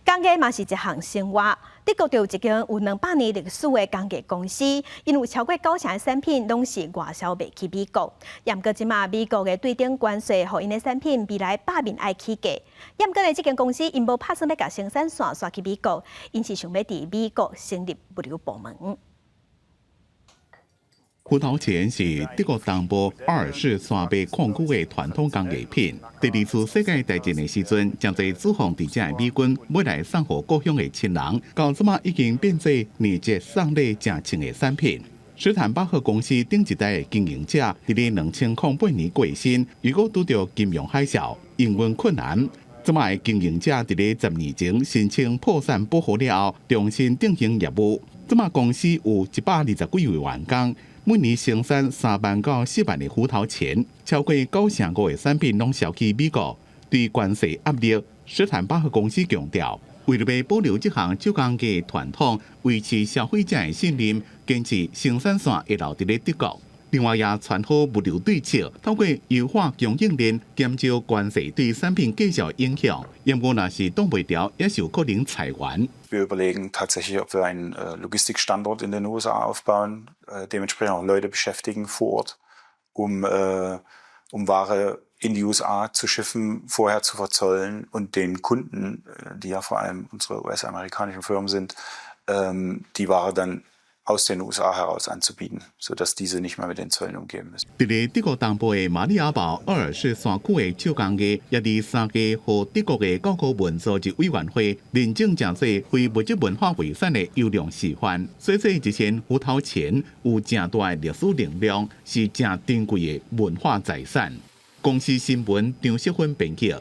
工藝嘛是一項生活。德國就有一間有200年歷史的工藝公司，𪜶有超過九成的產品攏是外銷賣去美國。毋過這馬美國的對等關稅，予𪜶的產品未來百面愛起價。毋過呢，這間公司𪜶無拍算欲共生產線徙去美國，𪜶是想欲佇美國成立物流部門。胡桃鉗是德國東部阿爾士山脈礦區的傳統工藝品。第二次世界大戰的時陣，誠濟駐防佇遮的美軍買來送予故鄉的親人，到這馬已經變做年節送禮誠穿的產品。史坦巴赫公司頂一代的經營者，佇咧2008年過身，又閣拄著金融海嘯，營運困難。這馬的經營者佇咧10年前申請破產保護了後，重新進行業務。這馬公司有120幾位員工。每年生產3萬到4萬的胡桃鉗，超過九成五的產品攏銷去美國。對關稅壓力，史坦巴赫公司強調，為著欲保留這項手工藝傳統，維持消費者的信任，堅持生產線會留佇咧德國。另外，也傳好物流對策，透過優化供應鏈，減少關稅對產品價數影響。毋過，若是擋袂牢，也是有可能裁員。 Wir überlegen tatsächlich, ob wir einen Logistikstandort in den USA aufbauen, dementsprechend auch Leute beschäftigen vor Ort, um Ware in die USA zu schiffen, vorher zu verzollen und den Kunden, die ja vor allem unsere US-amerikanischen Firmen sind, die Ware dann aus den USA heraus anzubieten, sodass diese nicht mehr mit den Zöllen umgehen müssen. 佇咧德國東部的馬里亞堡奧爾士山區的手工藝，也佇3月予德國的教科文組織委員會認證成做非物質文化遺產的優良示範。所以，這支胡桃鉗有誠大的歷史能量，是誠珍貴的文化財產。公視新聞張淑芬編輯。